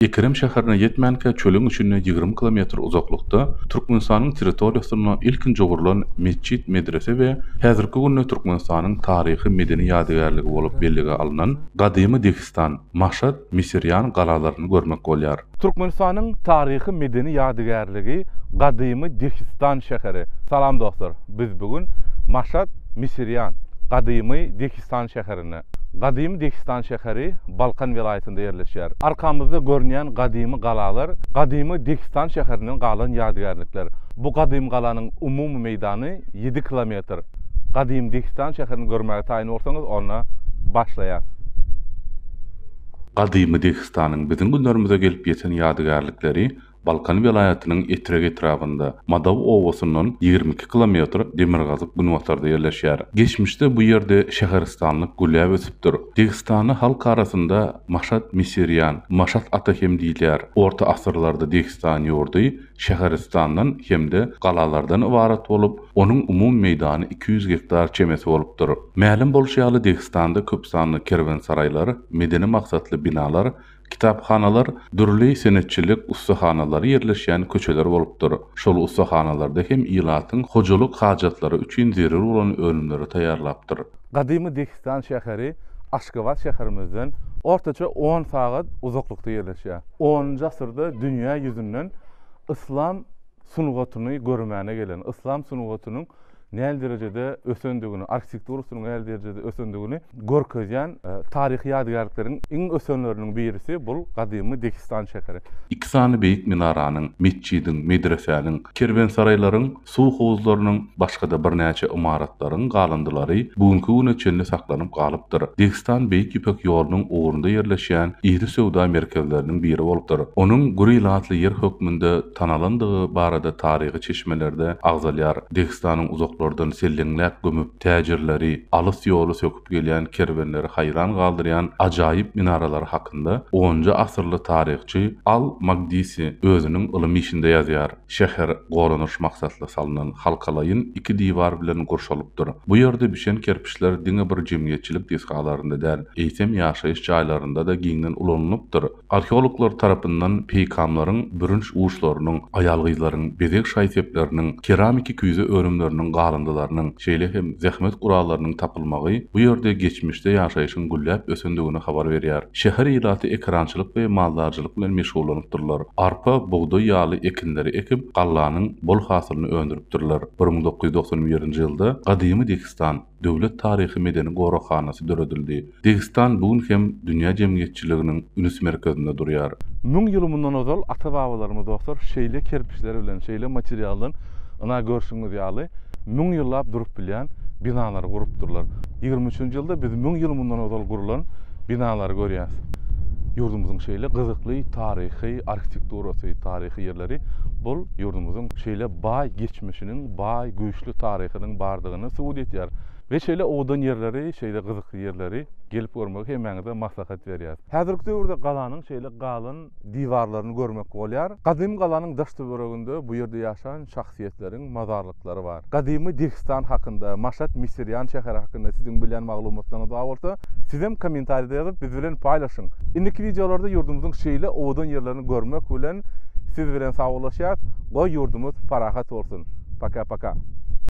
Ekrem şäherine ýetmänkä çölüň içinde 20 kilometr uzaklykda Türkmenistanyň territoriýasynda ilkinji gurlan metjit-medrese we häzirki günde Türkmenistanyň taryhy-medeni ýadygärligi bolup bellige alnan gadymy Dehistan, Maşat, Misirýan galalaryny görmek bolýar. Türkmenistanyň taryhy-medeni ýadygärligi gadymy Dehistan şäheri. Salam dostlar! Biz bu gün Maşat, Misirýan, gadymy Dehistan şäherinde. Gadymy Dehistan şäheri Balkan welaýatynda ýerleşýär. Arkamyzda görünýän gadymy galalar gadymy Dehistan şäherinden galan ýadygärlikler. Bu gadymy galanyň umumy meýdany ýedi kilometr. Gadymy Dehistan şäherini görmäge taýyn bolsaňyz, onda başlaýas. Gadymy Dehistanyň biziň günlerimize gelip ýeten ýadygärlikleri Balkan welaýatynyň Etrek etrabynda, Madaw obasyndan 22 kilometr demirgazyk-günbatarda ýerleşýär. Geçmişde bu ýerde şäheristanlyk gülläp ösüpdir. Dehistana halk arasynda Maşat Misirýan, Maşat ata hem diýilýär. Orta asyrlarda Dehistan ýurdy şäheristandan hem-de galalardan ybarat bolup, onuň umumy meýdany 200 gektar çemesi bolupdyr. Mälim bolşy ýaly, Dehistanda köpsanly kerwensaraýlar, medeni maksatly binalar, kitaphanalar, dürli senetçilik ussahanalary ýerleşýän köçeler bolupdyr. Şol ussahanalarda hem ilatyň hojalyk hajatlary üçin zerur bolan önümleri taýýarlapdyr. Gadymy Dehistan şäheri Aşgabat şäherimizden ortaça on sagat uzaklykda ýerleşýär. Onunjy asyrda dünýä ýüzünden yslam sungatyny görmäne gelen, yslam sungatynyň näl derejede ösendigini, arhitekturasynyň näl derejede ösendigini görkezýän taryhy ýadygärlikleriň iň ösenleriniň birisi bul gadymy Dehistan şäheri. Iki sany beýik minaranyň, metjidiň, medresäniň, kerwensaraýlaryň, suw howuzlarynyň, başga-da birnäçe ymaratlaryň galyndylary bu günki güne çenli saklanyp galypdyr. Dehistan Beýik Ýüpek ýolunyň ugrunda ýerleşýän iri söwda merkezleriniň biri bolupdyr. Onuň gür ilatly ýer hökmünde tanalandygy barada taryhy çeşmelerde agzalýar. Dehistanyň uzaklardan selleňläp gömüp, täjirleri, alys ýoly söküp gelýän kerwenleri haýran galdyrýan ajaýyp minaralary hakynda onunjy asyrly taryhçy Al-Makdisi özüniň ylym işinde ýazýar. Şäher goranyş maksatly salnan halkalaýyn iki diwar bilen gurşalypdyr. Bu ýerde bişen kerpiçler diňe bir jemgyýetçilik desgalarynda däl, eýsem ýaşaýyş jaýlarynda-da giňden ulanylypdyr. Arheologlar tarapyndan peýkamlaryň bürünç uçlarynyň, aýal-gyzlaryň bezeg şaý-sepleriniň, keramiki küýze önümleriniň galyndylarynyň, şeýle hem zähmet gurallarynyň tapylmagy bu ýerde geçmişde ýaşaýşyň gülläp ösendigini habar berýär. Şäher ilaty ekerançylyk we maldarçylyk bilen meşgullanypdyrlar. Arpa, bugdaý ýaly ekinleri ekip, gallanyň bol hasylyny öndüripdirler. 1991-nji ýylda gadymy Dehistan döwlet taryhy-medeni goraghanasy döredildi. Dehistan bu gün hem dünýä jemgyýetçiliginiň üns merkezinde durýar. Müň ýyl mundan ozal ata-babalarymyz dostlar şeýle kerpiçler bilen, şeýle materialdan ynha görşüňiz ýaly müň ýyllap durup bilýän binalary gurupdyrlar. Ýigrimi üçünji ýylda biz müň ýyl mundan ozal gurlan binalary görýäs. Ýurdumyzyň şeýle gyzykly taryhy arhitekturasy, taryhy ýerleri bul ýurdumyzyň şeýle baý geçmişiniň, baý, güýçli taryhynyň bardygyny subut edýär. We şeýle owadan ýerleri, şeýle gyzykly ýerleri gelip görmegi hemmäňize maslahat berýäs. Häzirki döwürde galanyň şeýle galan diwarlaryny görmek bolýar. Gadymy galanyň daş-töwereginde bu ýerde ýaşan şahsyýetleriň mazarlyklary bar. Gadymy Dehistan hakynda, Maşat Misirýan şäheri hakynda siziň bilýän maglumatlaryňyz bar bolsa, sizem kommentariýada ýazyp biz bilen paýlaşyň. Indiki wideolarda ýurdumyzyň şeýle owadan ýerlerini görmek bilen siz bilen sagbollaşýas. Goý ýurdumyz parahat bolsun. Paka paka.